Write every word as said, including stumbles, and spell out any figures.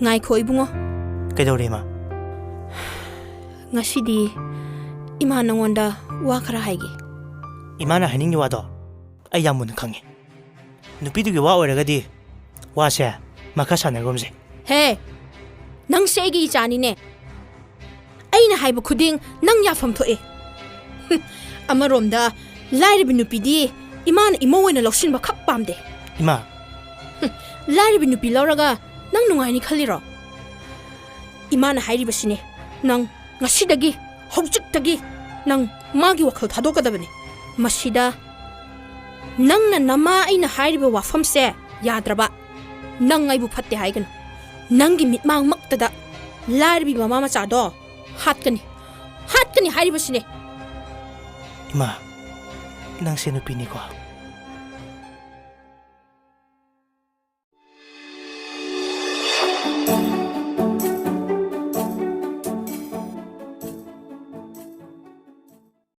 ꯉꯥꯏꯈꯣ ꯏꯕꯨꯡꯉꯣ꯫ ꯀꯩꯗꯧꯔꯦ, ꯏꯃꯥ? ꯉꯁꯤꯗꯤ ꯏꯃꯥ ꯅꯉꯣꯟꯗ ꯋꯥ ꯈꯔ ꯍꯥꯏꯒꯦ꯫ ꯏꯃꯥꯅ ꯍꯥꯏꯅꯤꯡꯉꯤ ꯋꯥꯗꯣ ꯑꯩ ꯌꯥꯝ ꯃꯨꯟꯅ ꯈꯪꯉꯤ꯫ ꯅꯨꯄꯤꯗꯨꯒꯤ ꯋꯥ ꯑꯣꯏꯔꯒꯗꯤ ꯋꯥꯁꯦ ꯃꯈꯥ ꯁꯥꯟꯅꯔꯒꯨꯝꯁꯦ꯫ ꯍꯦ, ꯅꯪꯁꯦ ꯑꯩꯒꯤ ꯏꯆꯥꯅꯤꯅꯦ꯫ ꯑꯩꯅ ꯍꯥꯏꯕ ꯈꯨꯗꯤꯡ ꯅꯪ ꯌꯥꯐꯝ ꯊꯣꯛꯑꯦ꯫ ꯍꯨꯝ, ꯑꯃꯔꯣꯝꯗ ꯂꯥꯏꯔꯕꯤ ꯅꯨꯄꯤꯗꯤ ꯏꯃꯥꯅ ꯏꯃꯧ ꯑꯣꯏꯅ ꯂꯧꯁꯤꯟꯕ ꯈꯛ ꯄꯥꯝꯗꯦ꯫ ꯏꯃꯥ꯫ ꯍꯨꯝ, ꯂꯥꯏꯔꯕꯤ ꯅꯨꯄꯤ ꯂꯧꯔꯒ ꯅꯪ ꯅꯨꯡꯉꯥꯏꯅꯤ ꯈꯜꯂꯤꯔꯣ? ꯏꯃꯥꯅ ꯍꯥꯏꯔꯤꯕꯁꯤꯅꯦ, ꯅꯪ ꯉꯁꯤꯗꯒꯤ, ꯍꯧꯖꯤꯛꯇꯒꯤ ꯅꯪ ꯃꯥꯒꯤ ꯋꯥꯈꯜ ꯊꯥꯗꯣꯛꯀꯗꯕꯅꯤ꯫ ꯃꯁꯤꯗ ꯅꯪꯅ ꯅꯃꯥ ꯑꯩꯅ ꯍꯥꯏꯔꯤꯕ ꯋꯥꯐꯝꯁꯦ ꯌꯥꯗ꯭ꯔꯕ, ꯅꯪ ꯑꯩꯕꯨ ꯐꯠꯇꯦ ꯍꯥꯏꯒꯅꯨ꯫ ꯅꯪꯒꯤ ꯃꯤꯠꯃꯥꯡꯃꯛꯇꯗ ꯂꯥꯏꯔꯕꯤ ꯃꯃꯥ ꯃꯆꯥꯗꯣ ꯍꯥꯠꯀꯅꯤ, ꯍꯥꯠꯀꯅꯤ ꯍꯥꯏꯔꯤꯕꯁꯤꯅꯦ꯫ ꯏꯃꯥ, ꯅꯪꯁꯦ ꯅꯨꯄꯤꯅꯤꯀꯣ?